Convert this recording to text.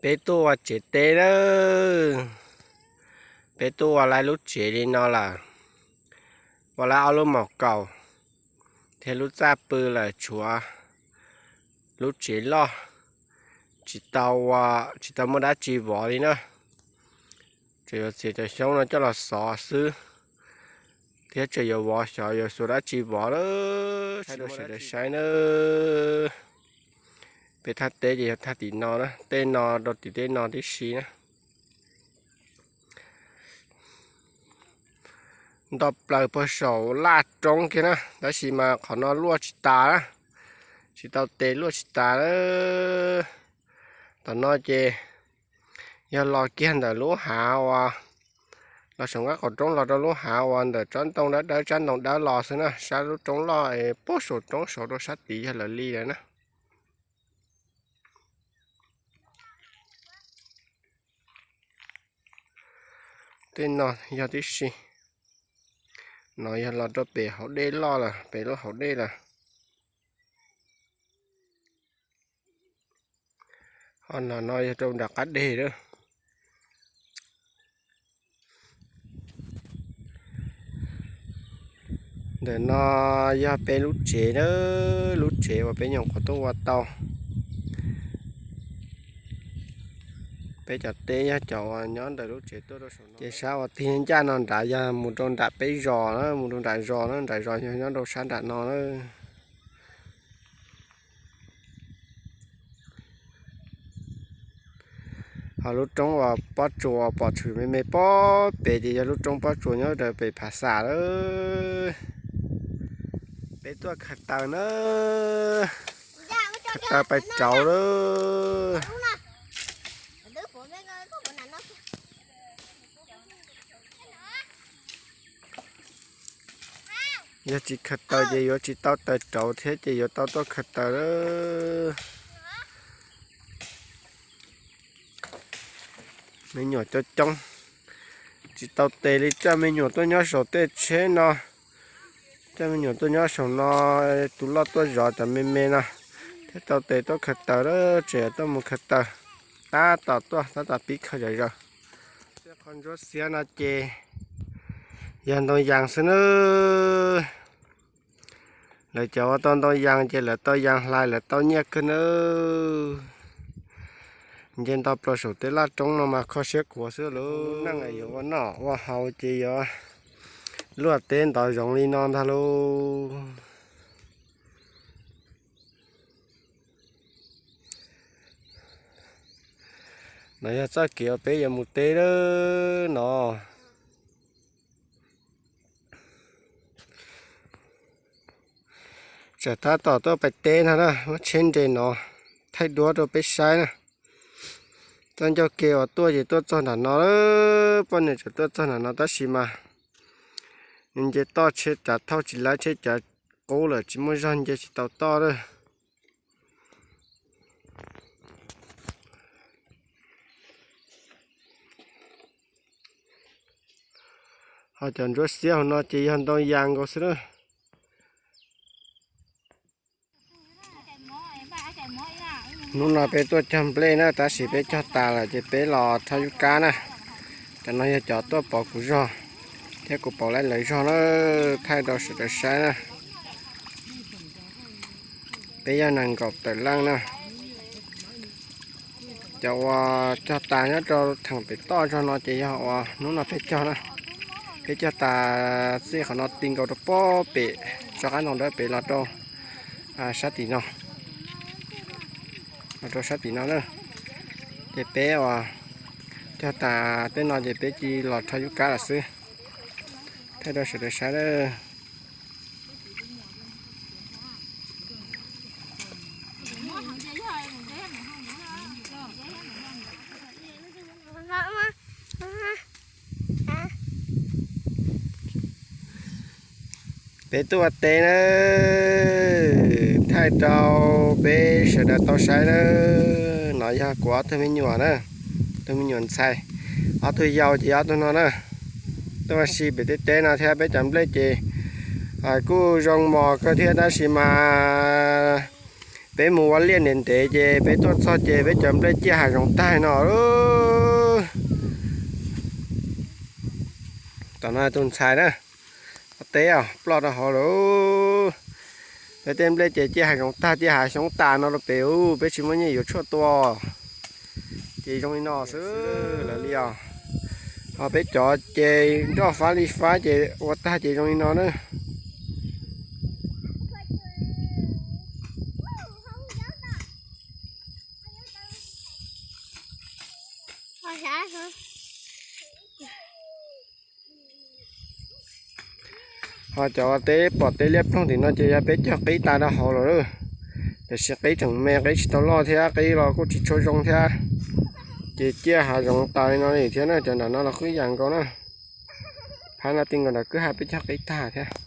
Peb tuaj ua tsev teb nawb. Peb tuaj ua lawv lub tsev li no lawm. Ua lawv ob lub mom kaum thiab lub txaj pw lawm, tshuav lub tsev loj, tsis tau ua, tsis tau muaj dab tsi vov li na. Tseem yuav txiav cov xyoob no coj los xov xwb, thiab tseem yuav vov, xyov yuav xuas dab tsi vov lawm. Thaij rau sawv daws saib nawb. Peb thaj teb ces yog thaj tim no na, tej no rau tim tej no tib si na. Nto plaws puag saum laj roob kiag na, tab sis mas qhov no luaj tsis tas na, tsis tau tes, luaj tsis tas na. Tom no ces yog los kiag ntawm lub hav uas los saum nqaj qaum roob los rau lub hav uas ntawm tsob ntoo dawb dawb, tsob ntoo dawb los xwb na, sab lub roob loj es puag saum roob saud rau sab tid yog lawv li lawm na. Tej no yog tib si, no yog los rau pem hauv dej loj lawm, pem lub hauv dej lawm. Ho no no yog rau nram qab deg lawm. Ntawm no yog peb lub tsev na, lub tsev uas peb nyuam qhuav tuaj ua tau. Peb cov teb yog cov uas nyob ntawm lub tsev tuaj rau saum no. Ces sab uas tig ncaj no nrad yog mus rau nram peb zos na, mus rau nram zos na, nram zos yog nyob rau sab nram no na. Ho lub roob uas pob tsuas pom tshwm me me pob pem ces yog lub roob pob tsuas nyob rau pem Phav Xam lawm. Peb tuaj khaws taws na, khaws taws pais rauv lawm. Yog tsis khaws taws ces yuav tsis tau taws rauv thiab ces yuav tau tuaj khaws taws lawm. Me nyuam coob coob, tsis tau tes li, coj me nyuam tuaj nyob saum tej tsheb no, coj me nyuam tuaj nyob saum no, tus loj tuaj zov cov me me no thiab tau tes tuaj khaws taws lawm, tseem tuaj mus khaws taws. Tab tom tuaj, tab tom pib khaws zom zaws. Qhov ntsuab xiab no ces yog ntoo yas xwb nawb. Lawv cov ua tau ntoo yas ces lawv tau yas hlais, lawv tau nyiaj kawg nawb. Nce nto plaws saum tej laj roob no mas kho siab khuav xwb lauj. Neej yuav ua noj ua haus ces yuav luaj teb ntov zoov li no ntag lauj. No yog txoj kev uas peb yuav mus teb lawm no. Tseem tab tom tuaj pais teb no na, muab tsheb nres no thaij duab rau peb saib na. Txoj ncauj ke uas tuaj ces tuaj txog nram no lawm, poj niam tseem tuaj txog nram no tab sis mas nce toj tsheb cav thauj tsis laib, tsheb cav qub lawm tsis muaj zog nce tsis tau toj lawm. Ho cov ntsuab xiab hauv no ces yog ntoo yas nkaus xwb na. Hnub no peb tuaj cog nplej na, tab sis peb cog tas lawm ces peb los rho yub kab na. Cov no yog cov tuaj pauv kuv zog thiab kuv pauv lawv zog na, thaij rau sawv daws saib na. Peb yog nees nkaum tawm leej na. Cov uas cog tas nyob rau theem pem toj zog no ces yog uas hnub no peb cog na. Peb cog tas txij qhov no ti nkaus rau pob pem tso qab ntoo dawb pem los rau sab tim no, los rau sab tim no na. Ces peb uas cog tas tej no ces peb cia li los rho yub kab lawm xwb. Thaij rau sawv daws saib na. Peb tuaj ua teb na, thaij rau peb sawv daws tau saib na. No yog kuv ob tug me nyuam na, tus me nyuam ntxhais, ob tug yau ces yog ob tug no na. Tuaj ua si pem tej teb no thiab. Peb cov nplej ces kuj zoo mos kawg thiab tab sis mas Peb mus ua liaj ntev ntev ces peb tuaj txog ces peb cov nplej ciaj hav zoov tag no. Tom no tus ntxhais na, ua teb os, ploj rau hauv lawm. Peb tej nplej ces ciaj hav zoov tag, ciaj hav xyoob tas no rau pem ub, peb tsis muaj nyiaj yuav tshuaj tua. Ces zoo li no xwb lawm li os. Ho peb cov ces nroj fab li fab ces ua tag ces zoo li no na. Ho cov teb pom teb liab ploog tim no ces yog peb cog qib tas rau hauv lawm. Tiam sis qib tseem me, qib tsis tau loj thiab, qib los kuj tsis tshua zoo thiab. Ces ciaj hav zoov tas li no li thiab na, cov nram no los qwb yam nkaus na. Phab no ti nkaus nram kwj ha peb cog qib tag thiab.